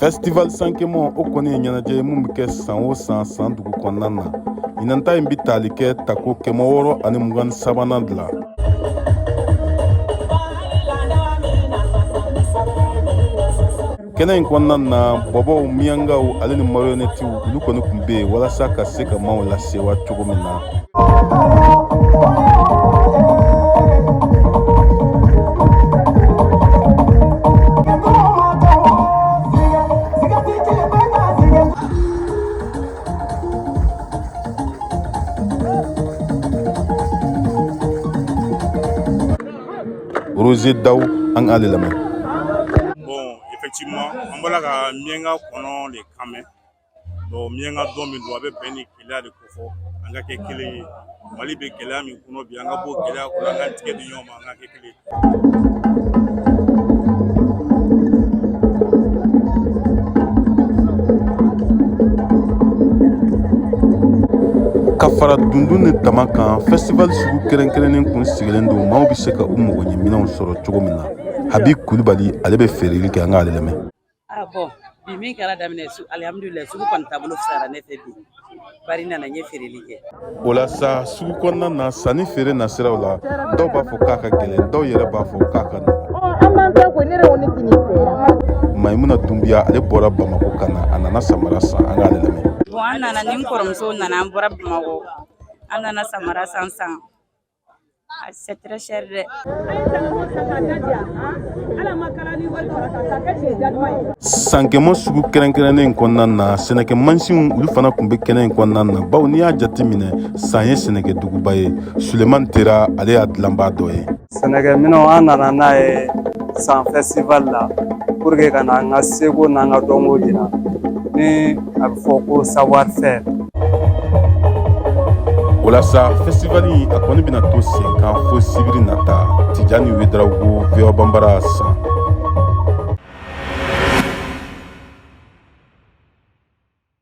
Festival Sankemɔ, o kɔni ye ɲɛnajɛ ye mun bɛ kɛ san o san San dugu kɔnɔna na. Ɲinan ta in bɛ tali kɛ tako 623nan de la. Kɛnɛ in kɔnɔna na, bɔbɔw, miyangaw ale ni mariyɔnɛtiw, olu kɔni tun bɛ yen walasa ka se ka maaw lasewa cogo min na. Roger Daw, an k'ale lamɛn. Bon, effectivement, an bɔra ka miyanka kɔnɔ de kan mɛn. Donc miyanka dɔn min don, a bɛ bɛn ni kelenya de kofɔ, an ka kɛ kelen ye. Mali bɛ gɛlɛya min kɔnɔ bi, an ka bɔ gɛlɛya kɔnɔ, an ka tigɛ di ɲɔgɔn ma, an ka kɛ kelen ye. Ka fara dundun ni tama kan, festival sugu kɛrɛnkɛrɛnnen kun sigilen don maaw bɛ se ka u mago ɲɛ minɛnw sɔrɔ cogo min na. Habi Kulubali, ale bɛ feereli kɛ, an k'ale lamɛn. Ah bon, bi min kɛra daminɛ su, alihamudulilayi, sugu kɔni taabolo fisayara ne fɛ bi, bari n nana, n ye feereli kɛ. O la sa, sugu kɔnɔna na, sanni feere nasiraw la, dɔw b'a fɔ k'a ka gɛlɛn, dɔw yɛrɛ b'a fɔ k'a ka nɔgɔn. An b'an ta ko ne yɛrɛ ko ne tɛ nin fɛ. Mayimuna Dunbiya, ale bɔra Bamakɔ ka na, a nana samara san, an k'ale lamɛn. Bon, an nana ni n kɔrɔmuso nana, an bɔra Bamakɔ, an nana samara san san. C'est très cher dɛ. Sankɛmɔ sugu kɛrɛnkɛrɛnnen in kɔnɔna na, sɛnɛkɛ mansinw, olu fana tun bɛ kɛnɛ in kɔnɔna na, bawo n'i y'a jateminɛ, San ye sɛnɛkɛduguba ye. Suleman Tera, ale y'a dilanbaa dɔ ye. Sɛnɛkɛminɛnw, an nana n'a ye San festival la pour que ka na an ka seko n'an ka dɔnko jira, ni a bɛ fɔ ko savoir faire. O la sa, festival in, a kɔni bɛna to sen kan fo sibiri nata. Tijani Wedarawogo, VOA Banbara, San.